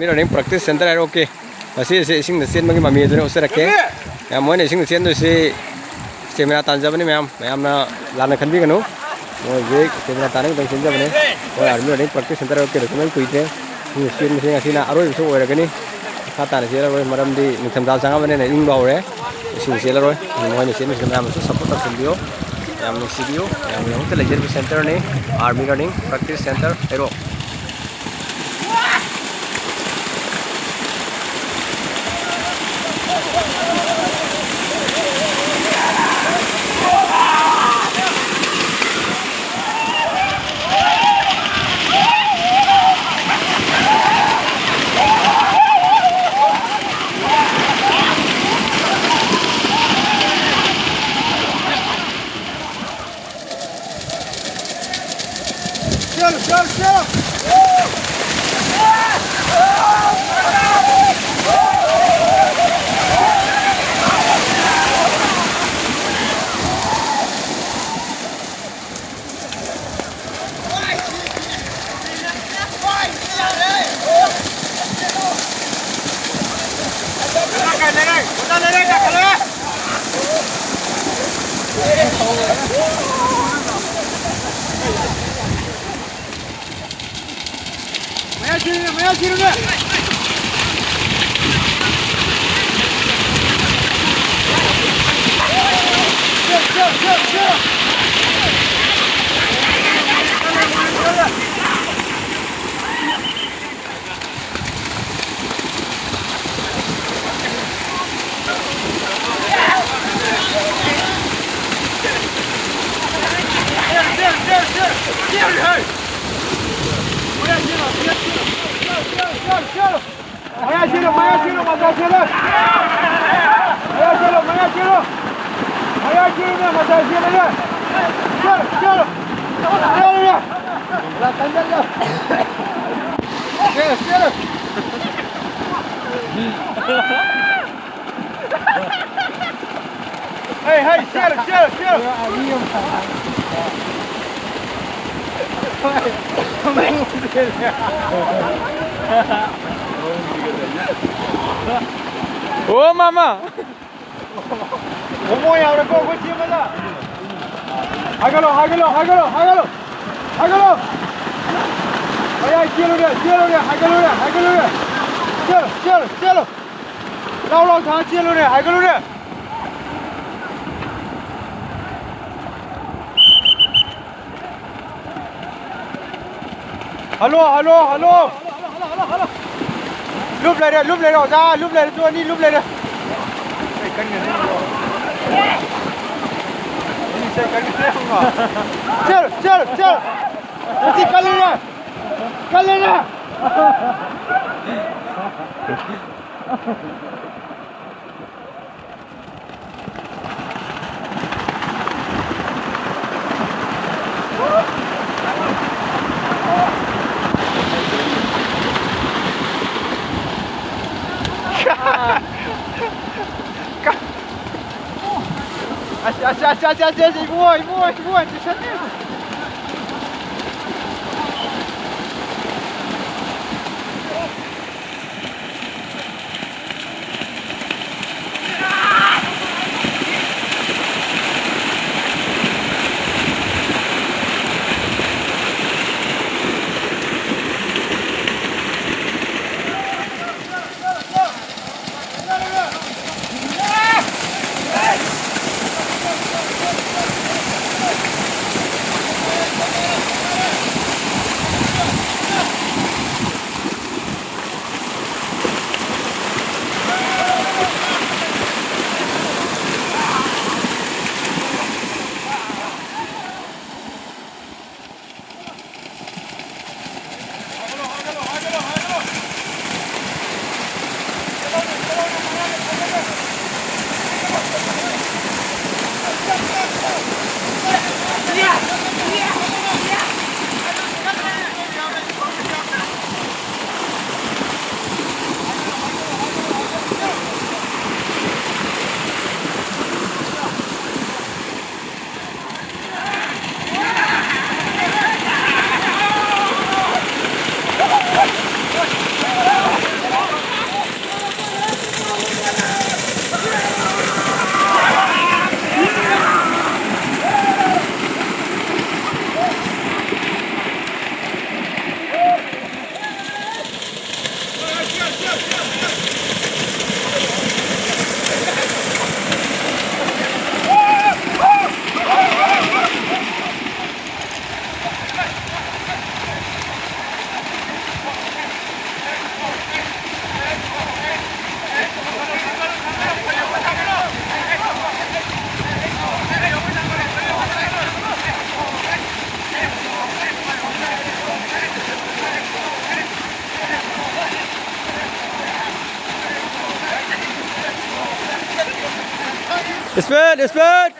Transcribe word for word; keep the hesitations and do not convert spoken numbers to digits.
Army Running Practice Center ꯍꯥꯏꯔꯣ, okay꯫ ꯃꯁꯤꯁꯦ ꯏꯁꯤꯡꯗ ꯆꯦꯟꯕꯒꯤ ꯃꯃꯤ ꯑꯗꯨꯅ ꯎꯠꯆꯔꯛꯀꯦ꯫ ꯃꯌꯥꯝ, ꯃꯣꯏꯅ ꯏꯁꯤꯡꯗ ꯆꯦꯟꯗꯣꯏꯁꯤ stamina ꯇꯥꯟꯖꯕꯅꯤ ꯃꯌꯥꯝ꯫ ꯃꯌꯥꯝꯅ ꯂꯥꯟꯅ ꯈꯟꯕꯤꯒꯅꯨ꯫ ꯃꯣꯏ ꯍꯧꯖꯤꯛ stamina ꯇꯥꯟꯅꯕꯒꯤꯗꯃꯛ ꯆꯦꯟꯖꯕꯅꯤ꯫ ꯃꯣꯏ Army Running Practice Center ꯀꯩꯗꯧꯁꯨ ꯂꯣꯏ ꯀꯨꯏꯗ꯭ꯔꯦ꯫ ꯏꯁꯤꯡꯗ ꯆꯦꯟꯕꯁꯦ ꯉꯁꯤꯅ ꯑꯔꯣꯏꯕꯁꯨ ꯑꯣꯏꯔꯒꯅꯤ꯫ ꯃꯈꯥ ꯇꯥꯅ ꯆꯦꯜꯂꯔꯣꯏ, ꯃꯔꯝꯗꯤ ꯅꯤꯡꯊꯝꯊꯥ ꯆꯪꯉꯕꯅꯤꯅ ꯏꯪꯕ ꯍꯧꯔꯦ꯫ ꯏꯁꯤꯡ ꯆꯦꯜꯂꯔꯣꯏ꯫ ꯃꯣꯏꯅ ꯆꯦꯟꯕꯁꯤꯗ ꯃꯌꯥꯝꯅꯁꯨ support ꯇꯧꯁꯤꯟꯕꯤꯌꯨ꯫ ꯌꯥꯝ ꯅꯨꯡꯁꯤꯕꯤꯌꯨ꯫ ꯃꯌꯥꯝꯒꯤꯗꯃꯛꯇ ꯂꯩꯖꯔꯤꯕ centreꯅꯤ, Army Running Practice Center ꯍꯩꯔꯣꯛ꯫ ꯃꯌꯥ ꯆꯦꯜꯂꯨ, ꯃꯌꯥ ꯆꯦꯜꯂꯨ, ꯃꯇꯥꯏ ꯆꯦꯜꯂꯨ꯫ ꯃꯌꯥ ꯆꯦꯜꯂꯨ, ꯃꯌꯥ ꯆꯦꯜꯂꯨ꯫ ꯃꯌꯥ ꯆꯦꯜꯂꯨꯅꯦ, ꯃꯇꯥꯏ ꯆꯦꯜꯂꯨꯅꯦ꯫ ꯆꯦꯜꯂꯨ, ꯆꯦꯜꯂꯨ꯫ ꯆꯦꯜꯂꯨꯅꯦ꯫ ꯆꯦꯜꯂꯨ, ꯆꯦꯜꯂꯨ꯫ ꯍꯩ, ꯍꯩ, ꯆꯦꯜꯂꯨ, ꯆꯦꯜꯂꯨ, ꯆꯦꯜꯂꯨ꯫ ꯍꯣꯏ꯫ ꯑꯣ ꯃꯥꯃ! ꯍꯣꯃꯣ ꯌꯥꯎꯔꯦꯀꯣ ꯑꯩꯈꯣꯏ ꯆꯦꯟꯕꯗ꯫ ꯍꯥꯏꯒꯠꯂꯣ, ꯍꯥꯏꯒꯠꯂꯣ, ꯍꯥꯏꯒꯠꯂꯣ, ꯍꯥꯏꯒꯠꯂꯣ꯫ ꯍꯥꯏꯒꯠꯂꯣ꯫ ꯃꯌꯥꯏ ꯆꯦꯜꯂꯨꯅꯦ, ꯆꯦꯜꯂꯨꯅꯦ, ꯍꯥꯏꯒꯠꯂꯨꯅꯦ, ꯍꯥꯏꯒꯠꯂꯨꯅꯦ꯫ ꯆꯦꯜꯂꯨ, ꯆꯦꯜꯂꯨ, ꯆꯦꯜꯂꯨ꯫ ꯂꯥꯎ, ꯂꯥꯎ ꯊꯥ ꯆꯦꯜꯂꯨꯅꯦ, ꯍꯥꯏꯒꯠꯂꯨꯅꯦ꯫ Hello, hello, hello. ꯂꯨꯞ ꯂꯩꯔꯦ, ꯂꯨꯞ ꯂꯩꯔꯦ, ꯑꯣꯖꯥ, ꯂꯨꯞ ꯂꯩꯔꯦ, ꯇꯨ ꯑꯅꯤ ꯂꯨꯞ ꯂꯩꯔꯦ꯫ ꯆꯦꯜ, ꯆꯦꯜ, ꯆꯦꯜ꯫ ꯉꯁꯤ ꯀꯜꯂꯤꯅꯦ, ꯀꯜꯂꯤꯅꯦ꯫ ꯑꯁ, ꯑꯁ, ꯑꯁ, ꯑꯁ, ꯑꯁ, ꯑꯁ, ꯏꯕꯨꯡꯉꯣ, ꯏꯕꯨꯡꯉꯣ, ꯏꯕꯨꯡꯉꯣ, ꯆꯦꯛꯁꯟꯅꯦ꯫ Speed, speed.